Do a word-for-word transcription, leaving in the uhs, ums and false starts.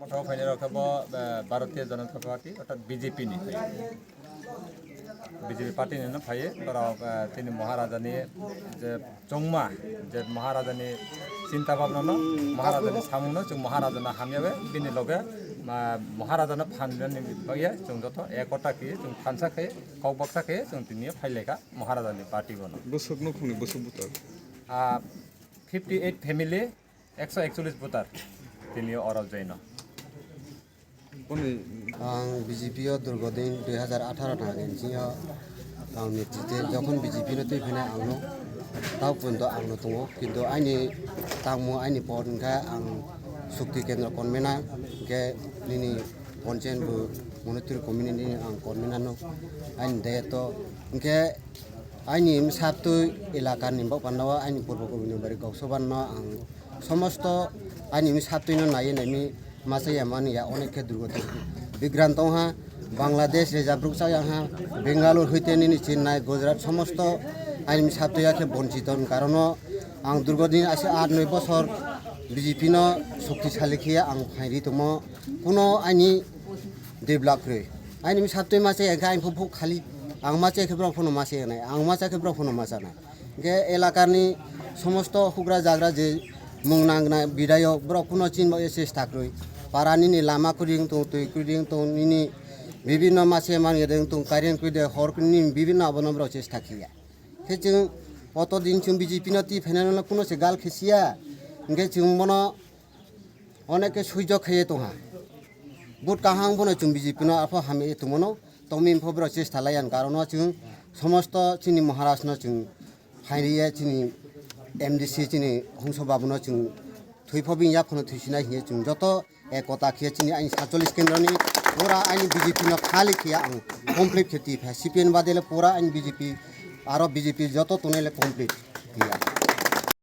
Kothok phainai rok khe bo, eh, Bharatiya Janata Party, orthat B J P ni phai. B J P party ni no phai, borok, eh, tini Maharaja ni je chongma, je Maharaja ni chinta bhabna no, Maharaja ni samung no, chwng Maharaja no hamya bai, bini loge, ma, Maharaja no phan rwna ni bagwi chwng joto ekota khe, chwng thansa khe, kok baksa khe, chwng tini phai lai kha Maharaja ni party bono. Bwswk nukhungni bwswk butar? Ah, fifty eight family, ekso ekchollis voter tini oro joino. Boni Ang B J P o durgo din dui hazar atharo ni age sini ang netrite jokhon B J P no twi phene ang no tao punto ang no tongo, kintu aini tangmo aini por hwnkhe ang Shakti Kendra convener, hwnkhe nini Panchayat bo Monitor Committee ni ang convener no aini dayato, hwnkhe aini bwsatwi elaka ni bok panda o aini purbo kobini bari kok soban no ang somosto aini bwsatwi no naiwi naimi masa ya mani ya onek khe durgo tong bigran tong ha. Bangladesh rejab ruk chaya ha, Bengaluru hoite nini Chennai, Gujarat somosto aini bwsatwi ya khe bonchito ni karono ang durgo din ase aat noi bosor B J P no shaktisali khiya ang phairi tomo. Kuno aini develop kwrwi. Aini bwsatwi masa ya khe aini phuk phuk khali. Ang masa ya khe borok phano masa ya nai. Ang masa khe borok phano masa nai. Hwnkhe elakani somosto hugra jagra je mung nangna bidayok borok kuno chinba ya chesta kwrwi. Para nini lama kwrwi wng tong, twi kwrwi wng tong, nini bibinno masa ya mani ya de wng tong, current kwrwi de, hor kwrwi nini bibinno abono borok chesta khiya. Khe chwng oto din chwng B J P no twi phainai no kuno se gal khe siya. Hwnkhe chwng bono onek khe suijok khaiye tongha. Vote kaham bono chwng B J P no apho hamye tongmano, tongmani pho borok chesta laiya, karon no chwng somosto chini Maharaj no chwng phairiye, chini M D C chini Hongso Babu no chwng thwi pho bini yak phano thwisinai hiye chwng joto ekota khiye chini aini satchollis kendro ni pura aini B J P no khali khiya ang complete khe twi pha C P M bade le pura aini B J P aro B J P joto tongnai le complete.